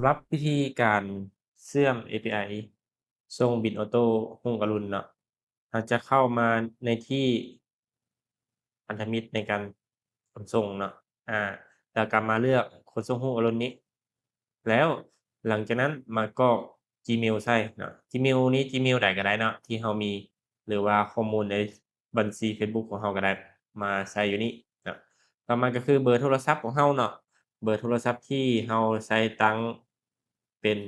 ຳລັບວິທີການເຊື່ອມ ເອ ພີ ໄອ ສົ່ງບິນໂອໂຕ້ຮຸ່ງອະລຸນເນາະ, ເຮົາຈະເຂົ້າມາໃນທີ່ພັນທະມິດໃນການຂົນສົ່ງເນາະ, ອາ ແລ້ວກໍມາເລືອກຂົນສົ່ງຮຸ່ງອະລຸນນີ້ ແລ້ວຫຼັງຈາກນັ້ນມາກອກ Gmail ໃສ່ເນາະ, Gmail ນີ້ Gmail ໃດກໍໄດ້ເນາະ ທີ່ເຮົາມີ ຫຼືວ່າຂໍ້ມູນໃນ ບັນຊີ Facebook ຂອງເຮົາກໍໄດ້ ມາໃສ່ຢູ່ນີ້ເນາະ. ຕໍ່ມາກໍຄືເບີໂທລະສັບຂອງເຮົາເນາະ, ເບີໂທລະສັບທີ່ເຮົາໃຊ້ຕັ້ງເປັນ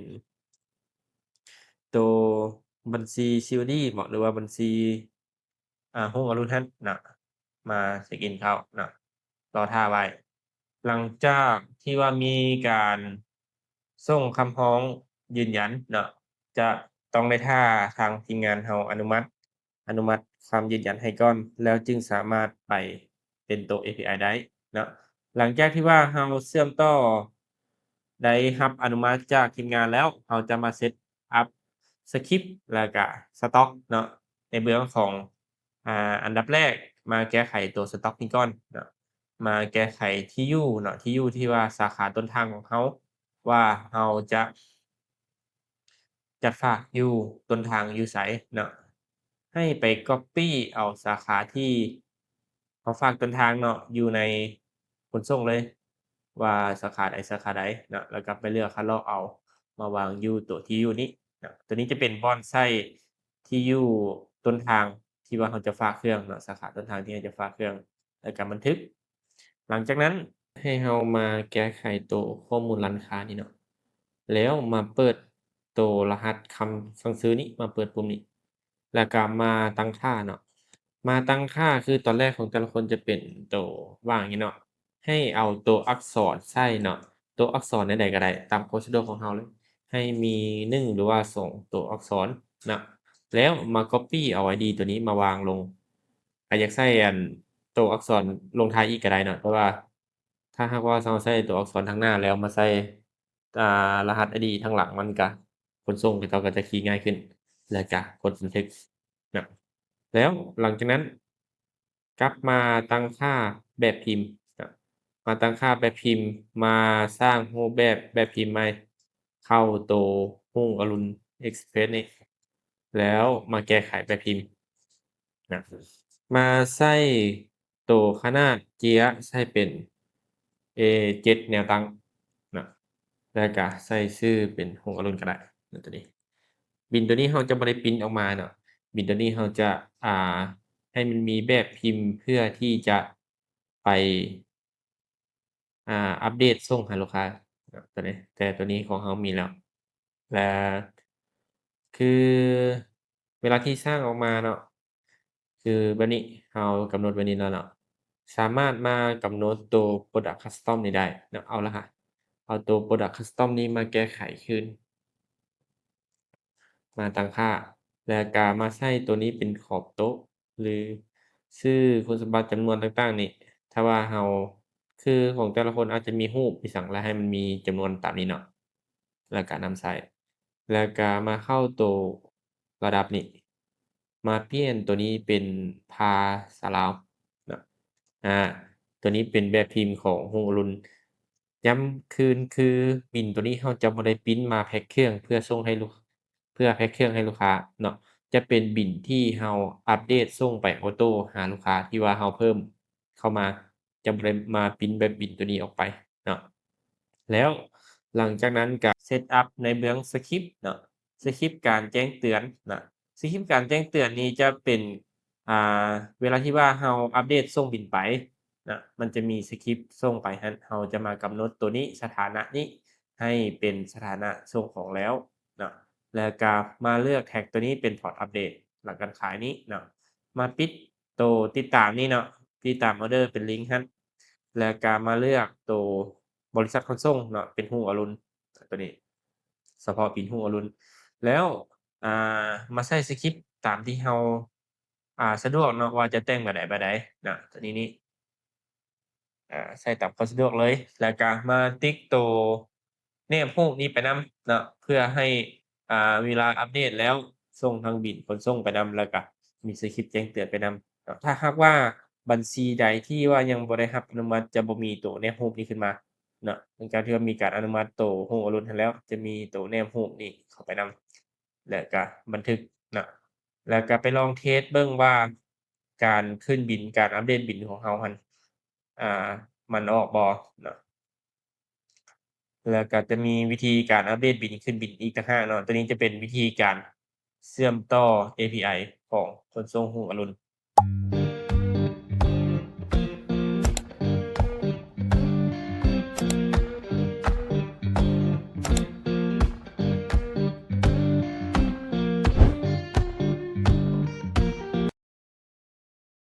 ໂຕບັນຊີ COD ເບາະ ຫຼືວ່າບັນຊີ ອາ ຮຸ່ງອະລຸນຫັ້ນເນາະ, ມາເຊັກອິນເຂົ້າເນາະ, ລໍຖ້າໄວ້. ຫຼັງຈາກທີ່ວ່າມີການສົ່ງຄຳຮ້ອງຢືນຢັນເນາະ, ຈະຕ້ອງໄດ້ຖ້າທາງທີມງານເຮົາອະນຸມັດ ອະນຸມັດຄຳຢືນຢັນໃຫ້ກ່ອນ ແລ້ວຈຶ່ງສາມາດໄປເປັນໂຕ API ໄດ້ເນາະ. ຫຼັງຈາກທີ່ວ່າເຮົາເຊື່ອມຕໍ່ໄດ້ຮັບອະນຸມັດຈາກທີມງານແລ້ວ, ເຮົາຈະມາເຊັດອັບສະຄຣິບ ແລ້ວກະສະຕັອກເນາະ. ໃນເບື້ອງຂອງ ອາ ອັນດັບແລກມາແກ້ໄຂໂຕສະຕັອກນີ້ກ່ອນເນາະ, ມາແກ້ໄຂທີ່ຢູ່ເນາະ, ທີ່ຢູ່ທີ່ວ່າສາຂາຕົ້ນທາງຂອງເຮົາ ວ່າເຮົາຈະ ຈັດຝາກຢູ່ຕົ້ນທາງຢູ່ໃສເນາະ, ໃຫ້ໄປກັອບປີ້ເອົາສາຂາທີ່ເຮົາຝາກຕົ້ນທາງເນາະ ຢູ່ໃນຂົນສົ່ງເລີຍ ວ່າສາຂາໃດສາຂາໃດເນາະ, ແລ້ວກໍໄປເລືອກຄັດລອກເອົາມາວາງຢູ່ໂຕທີ່ຢູ່ນີ້ເນາະ. ໂຕນີ້ຈະເປັນບ່ອນໃສ່ທີ່ຢູ່ຕົ້ນທາງທີ່ວ່າເຮົາຈະຝາກເຄື່ອງເນາະ, ສາຂາຕົ້ນທາງທີ່ເຮົາຈະຝາກເຄື່ອງ ແລ້ວກໍບັນທຶກ. ຫຼັງຈາກນັ້ນໃຫ້ເຮົາມາແກ້ໄຂໂຕຂໍ້ມູນຮ້ານຄ້ານີ້ເນາະ, ແລ້ວມາເປີດໂຕລະຫັດຄຳສັ່ງຊື້ນີ້, ມາເປີດປຸ່ມນີ້ ແລ້ວກໍມາຕັ້ງຄ່າເນາະ. ມາຕັ້ງຄ່າ ຄືຕອນແລກຂອງແຕ່ລະຄົນຈະເປັນໂຕວ່າງນີ້ເນາະ, ໃຫ້ເອົາໂຕອັກສອນໃສ່ເນາະ, ໂຕອັກສອນແນວໃດກໍໄດ້ ຕາມຄວາມສະດວກຂອງເຮົາເລີຍ, ໃຫ້ມີໜຶ່ງ ຫຼືວ່າສອງໂຕອັກສອນເນາະ, ແລ້ວມາກັອບປີ້ເອົາ ID ໂຕນີ້ມາວາງລົງ. ອາ ຢາກໃສ່ອັນໂຕອັກສອນລົງທ້າຍອີກກໍໄດ້ເນາະ, ເພາະວ່າຖ້າຫາກວ່າເຮົາໃສ່ໂຕອັກສອນທາງໜ້າແລ້ວມາໃສ່ ອາ ລະຫັດ ID ທາງຫຼັງ ມັນກະຂົນສົ່ງເຂົາເຈົ້າກໍຈະຄີງ່າຍຂຶ້ນ ແລ້ວກະກົດບັນທຶກເນາະ. ແລ້ວຫຼັງຈາກນັ້ນກັບມາຕັ້ງຄ່າແບບພິມເນາະ, ມາຕັ້ງຄ່າແບບພິມ, ມາສ້າງຮູບແບບ ແບບພິມໃໝ່, ເຂົ້າໂຕຮຸ່ງອະລຸນ Express ນີ້ ແລ້ວມາແກ້ໄຂແບບພິມນະ, ມາໃສ່ໂຕຂະໜາດເຈ້ຍໃສ່ເປັນ ເອເຈັດ ແນວຕັ້ງນະ, ແລ້ວກະໃສ່ຊື່ເປັນຮຸ່ງອະລຸນກໍໄດ້ນະ. ໂຕນີ້ ບິນໂຕນີ້ເຮົາຈະບໍ່ໄດ້ປຣິ້ນອອກມາເນາະ, ບິນໂຕນີ້ເຮົາຈະ ອາ ໃຫ້ມັນມີແບບພິມເພື່ອທີ່ຈະໄປ ອາ ອັບເດດສົ່ງໃຫ້ລູກຄ້າເນາະ ໂຕນີ້, ແຕ່ໂຕນີ້ຂອງເຮົາມີແລ້ວ. ແລະ ຄືເວລາທີ່ສ້າງອອກມາເນາະ ຄືແບບນີ້ ເຮົາກຳນົດໄວ້ນີ້ແລ້ວເນາະ, ສາມາດມາກຳນົດໂຕ Product Custom ນີ້ໄດ້ເນາະ. ເອົາລະຫະ ເອົາໂຕ Product Custom ນີ້ມາແກ້ໄຂຄືນ. ມາຕັ້ງຄ່າ ແລ້ວກະມາໃສ່ໂຕນີ້ເປັນຂອບໂຕະ ຫຼື ຊື່ຄຸນສົມບັດຈຳນວນຕ່າງໆນີ້. ຖ້າວ່າເຮົາ ຄືຂອງແຕ່ລະຄົນອາດຈະມີຮູບອີ່ຫຍັງ ແລ້ວໃຫ້ມັນມີຈຳນວນຕາມນີ້ເນາະ, ແລ້ວກະນຳໃຊ້ ແລ້ວກະມາເຂົ້າໂຕລະດັບນີ້ ມາປ່ຽນໂຕນີ້ເປັນພາສາລາວເນາະ. ອາ ໂຕນີ້ເປັນແບບພິມຂອງຮຸ່ງອະລຸນ. ຢ້ຳຄືນ ຄືບິນໂຕນີ້ເຮົາຈະບໍ່ໄດ້ປຣິ້ນມາແພັກເຄື່ອງເພື່ອສົ່ງໃຫ້ລູກ ເພື່ອແພັກເຄື່ອງໃຫ້ລູກຄ້າເນາະ, ຈະເປັນບິນທີ່ເຮົາອັບເດດສົ່ງໄປໂອໂຕ້ຫາລູກຄ້າທີ່ວ່າເຮົາເພີ່ມເຂົ້າມາ, ຈະບໍ່ໄດ້ມາປຣິ້ນແບບບິນໂຕນີ້ອອກໄປເນາະ. ແລ້ວຫຼັງຈາກນັ້ນກະເຊັດອັບໃນເບື້ອງສະຄຣິບເນາະ, ສະຄຣິບການແຈ້ງເຕືອນນະ. ສະຄຣິບການແຈ້ງເຕືອນນີ້ຈະເປັນ ອາ ເວລາທີ່ວ່າເຮົາອັບເດດສົ່ງບິນໄປນະ, ມັນຈະມີສະຄຣິບສົ່ງໄປຫັ້ນ, ເຮົາຈະມາກຳນົດໂຕນີ້ ສະຖານະນີ້ ໃຫ້ເປັນສະຖານະສົ່ງຂອງແລ້ວເນາະ, ແລ້ວກະມາເລືອກແທັກໂຕນີ້ເປັນ Port Update ຫຼັງການຂາຍນີ້ເນາະ, ມາປິດໂຕຕິດຕາມນີ້ເນາະ, ຕິດຕາມອອເດີເປັນລິ້ງຫັ້ນ, ແລ້ວກະມາເລືອກໂຕບໍລິສັດຂົນສົ່ງເນາະ ເປັນຮຸ່ງອະລຸນ ໂຕນີ້ ສະເພາະບິນຮຸ່ງອະລຸນ. ແລ້ວ ອາ ມາໃສ່ສະຄຣິບຕາມທີ່ເຮົາ ອາ ສະດວກເນາະ ວ່າຈະແຕ່ງແບບໃດແບບໃດເນາະ, ໂຕນີ້ນີ້ ອາ ໃສ່ຕາມຄວາມສະດວກເລີຍ, ແລ້ວກະມາຕິກໂຕແນບຮູບນີ້ໄປນຳເນາະ ເພື່ອໃຫ້ ອາ ເວລາອັບເດດແລ້ວສົ່ງທາງບິນຂົນສົ່ງໄປນຳ, ແລ້ວກະມີສະຄຣິບແຈ້ງເຕືອນໄປນຳເນາະ. ຖ້າຫາກວ່າບັນຊີໃດທີ່ວ່າຍັງບໍ່ໄດ້ຮັບອະນຸມັດ ຈະບໍ່ມີໂຕແນບຮູບນີ້ຂຶ້ນມາ ເນາະ ຫຼັງຈາກທີ່ວ່າມີການອະນຸມັດໂຕຮູບອະລຸນຫັ້ນແລ້ວ ຈະມີໂຕແນບຮູບນີ້ເຂົ້າໄປນຳ ແລ້ວກະບັນທຶກເນາະ ແລ້ວກະໄປລອງເທສເບິ່ງວ່າການຂຶ້ນບິນ ການອັບເດດບິນຂອງເຮົາຫັ້ນ ອ່າ ມັນອອກບໍ່ເນາະ ແລ້ວກະຈະມີວິທີການອັບເດດບິນ ຂຶ້ນບິນອີກຕ່າງຫາກເນາະ ໂຕນີ້ຈະເປັນວິທີການເຊື່ອມຕໍ່ ເອພີໄອ ຂອງຂົນສົ່ງຮຸ່ງອະລຸນ.